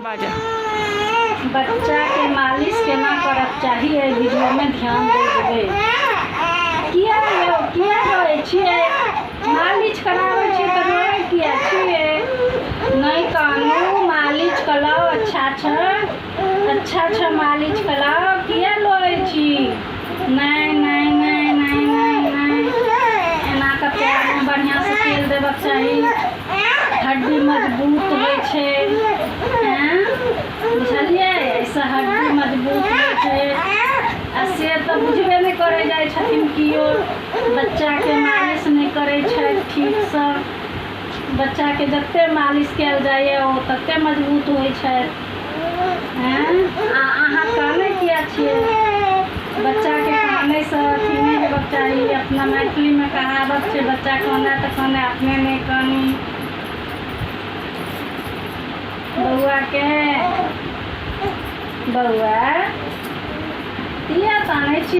बाजऽ। बच्चाके मालिश केना करक चाही एहि वीडियोमे ध्यान दे देबै। किया यौ, किया रोए छियै? मालिश कराबै छियै तऽ रोए किया छियै? नहि कानू, मालिश कराउ। अच्छा छै, अच्छा छै, मालिश कराउ। किया रोए छी? नहि नहि नहि नहि नहि नहि। एना कऽ पैरमे बढ़िआँसँ तेल देबक चाही, हड्डी मजबूत होइ छै। एँ बुझलियै? एहिसँ हड्डी मजबूत होइ छै। आ से तऽ बुझबे नहि करै जाइ छथिन केओ, बच्चाके मालिश नहि करै छथि ठीकसँ। बच्चाके जतेक मालिश कयल जाइए, ओ ततेक मजबूत होइ छथि। एँ आ अहाँ कानै किया छियै? बच्चाके कानैसँ अथी नहि हेबक चाही। अपना मैथिलीमे कहावत छै, बच्चा कानै तऽ कानै, अपने नहि कानी। बौआके, बौआ, किया कानै छी?